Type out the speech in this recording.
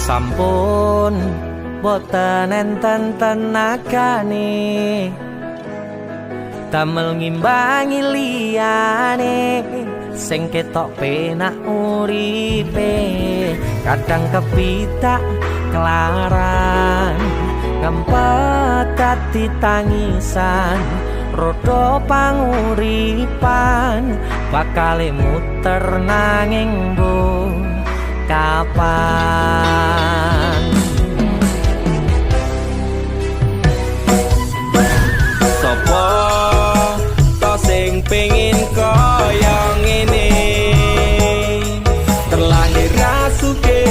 Sampun boten enten tenagane damel ngimbangi liyane sing ketok penak uripe, kadang kepitak kelaran kempet dadi tangisan. Rodo panguripan bakale muter, nanging bu kapan? Sopo to sing pengin kaya ngene, terlahir rasuke?